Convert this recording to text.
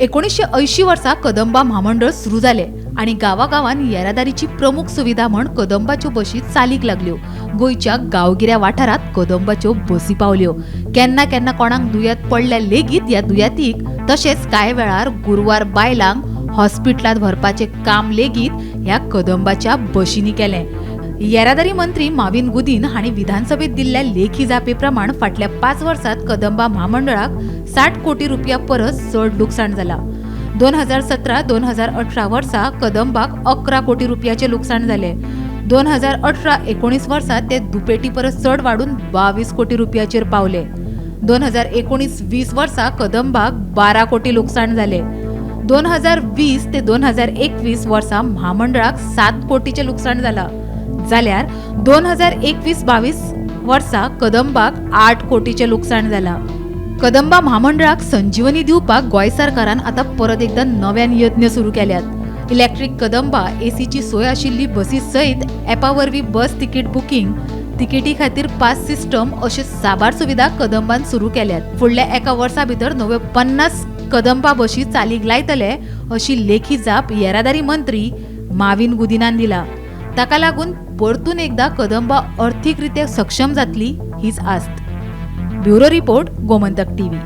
1980 वर्सा कदंबा म्हामंडळ सुरू जालें आनी गांवागांवान येरादारीची प्रमुख सुविधा म्हण कदंबाच्यो बशी चालीक लागल्यो. गोंयच्या गांवगिऱ्या वाठारांत कदंबाच्यो बसी पावल्यो. केन्ना केन्ना कोणाक दुयेंत पडल्यार लेगीत ह्या दुयेंतीक तशेंच कांय वेळार गुरवार बायलांक हॉस्पिटलांत व्हरपाचें काम लेगीत ह्या कदंबाच्या बशींनी केलें. येरादारी मंत्री माविन गुदीन हांणी विधानसभेत दिल्ल्या लेखी जापे प्रमाण फाटल्या 5 वर्सात कदंबा म्हामंडळाक 60 कोटी रुपया परस चड लुकसाण जाला. 2017-2018 वर्सा कदंबाक 11 कोटी रुपयाचें लुकसाण जालें. 2018-19 वर्सा ते दुपेटी परस चड वाडून 22 कोटी रुपयाचेर पावले. 2019-20 वर्सा कदंबाक 12 कोटी लुकसाण जालें. 2020 ते 2021 वर्सा म्हामंडळाक 7 कोटीचें लुकसाण जालां, जाल्यार 2021-22 वर्सा कदंबाक 8 कोटीचें लुकसाण जालां. कदंबा म्हामंडळाक संजीवनी दिवपाक गोंय सरकारान आतां परत एकदा नव्यान यत्न सुरू केल्यात. इलेक्ट्रीक कदंबा एसीची सोय आशिल्ली बसी सयत ॲपा वरवीं बस तिकीट बुकींग, तिकेटी खातीर पास सिस्टम अश्यो साबार सुविधा कदंबान सुरू केल्यात. फुडल्या एका वर्सा भितर नव्यो 50 कदंबा बशी चालीक लायतले अशी लेखी जाप येरादारी मंत्री माविन गुदिनान दिला. ताका लागून परतून एकदा कदंबा अर्थीक रित्या सक्षम जातली हीच आस्त. Bureau report, Gomantak TV.